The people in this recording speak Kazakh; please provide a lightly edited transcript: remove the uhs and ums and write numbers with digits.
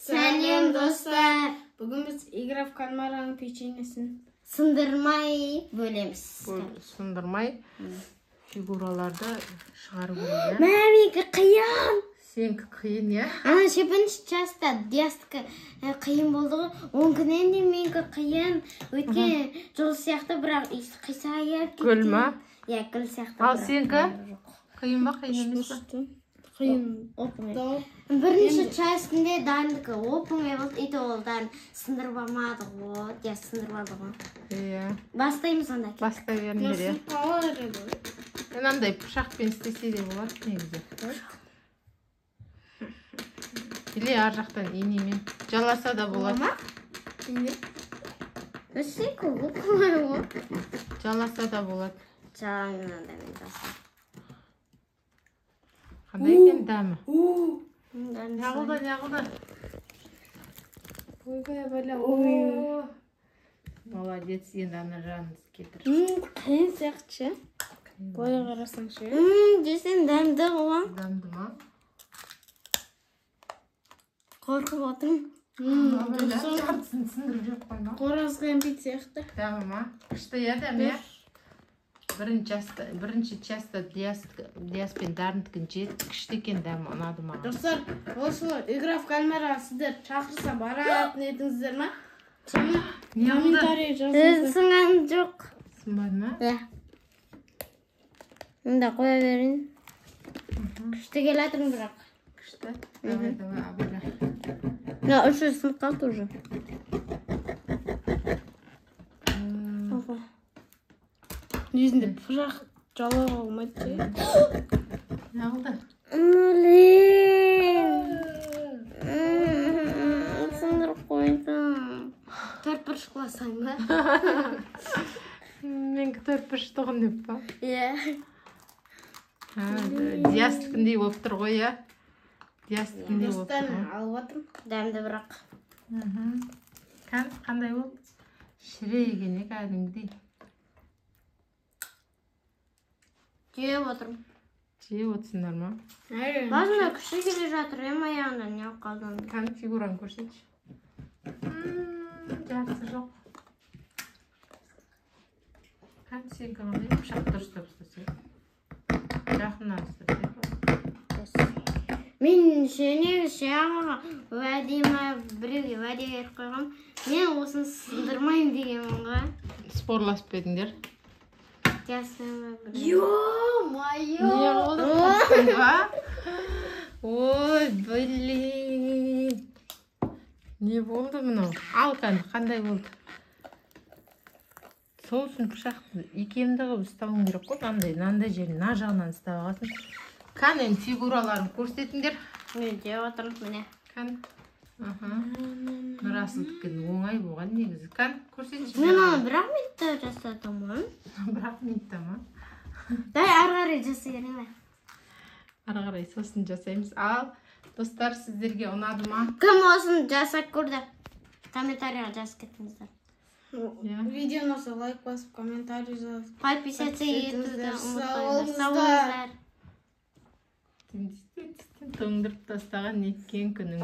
Сәлем, достар! Бүгін біз «Игра в кальмараның» печеньесін сындырмай бөлеміз. Сындырмай фигураларды шығару керек, иә? Мә, менікі қиын. Сенікі қиын, иә? Ана ше, бірінші частьта Диастікі қиын болды ғой. Оныкінен де менікі қиын. Өйткені жол сияқты, бірақ қисайып кеткен. Гүл ма? Иә, гүл сияқты. Ал бірақ сенікі? жоқ. Қиын ба, қиын емес па? Қиын. Оп-оңай. Дау. Бірінші частінде Дарындікі оп-оңай болды. И то ол Дарын сындырып алмады ғой. Диас сындырып алды ғой. Иә. Бастаймыз онда. Бастай беріңдер, иә. Қалар еді. Мынандай пышақпен істесе де болады негізі. Или ар жақтан инемен жаласа да болады. Енді Сенікі оп-оңай ғой. Жаласа да болады. Жаңа мынандай мен жасадым. Қандай екен дәмі? Дәмі. Неғылды, неғылды? Ойбай, абайла. О, молодец, енді ана жағын кетір. Қиын сияқты ше. Былай қарасаң ше. Жесең дәмді ғой. Дәмді ма? Қорқып отырмын. Жартысын сындырып жеп қойма. Қораз кәмпит сияқты. Дәмі ма? Күшті, иә, дәмі, иә? Бірінші частьта Диас пен Дарындікін жедік. Күшті екен дәмі, ұнады маған. Достар, осы «Игра в кальмара» сіздер шақырса, баратын едіңіздер ма? Не болды? Комментарий жазыңыздар. Сынған жоқ. Сынбады ма? Иә. Мында қоя берейін. Күшті келе жатырмын бірақ. Күшті. Давай, давай, абайла. Мына үші сынып қалды уже. Опа. Негізінде пышақ жалауға болмайды ше. Не болды? Блин. Сындырып қойдым. Төрт бұрыш қыласаң ба? Менікі төрт бұрыштығын деп па? Иә. Диастікіндей болып тұр ғой, иә? Диастікіндей болып Достар, тұр мен ғой. алып жатырмын. Дәмді бірақ. Кән, қандай болды? Шіреген, иә, кәдімгідей. Жеп отырмын. Жеп отырсыңдар ма? Басында күшті келе жатыр, ем, аяғында не болып қалды? Кән, фигураны көрсетші. Жартысы жоқ. Кән, сенікі қандай? Пышақ дұрыстап ұстасай. Жақыннан ұстасай. Мен ше, негізі ше, ағаға уәде ма, біреуге уәде беріп қойғам. Мен осыны сындырмаймын дегенмін ғой. Спорласып па едіңдер? Ё-моё! Не болды, қорықтың ба? Ой, блин. Не болды мынау? Ал кәні, қандай болды? Сол үшін пышақты икемді қылып ұстауың керек қой, мынандай, мынандай жерін, мына жағынан ұстап алғансың. Кәні, енді фигураларын көрсетіңдер. Мен жеп отырмын, міне. Кәні. Аха. Нұрасылдікі оңай болған негізі. Кәні, көрсетші. Мен оны бір-ақ минутта жасадым ғой. Бір-ақ минутта ма? Дай, ары қарай жасай берейін бе? Ары қарай сосын жасаймыз. Ал, достар, сіздерге ұнады ма? Кім осыны жасап көрді? Комментарийға жазып кетіңіздер. Иә. Видеоны болса лайк басып, комментарий жазып. Подписаться етуді Сау ұмытпаңыздар. Сау болыңыздар. болыңыздар. Тоңдырып тастаған неткен күнің.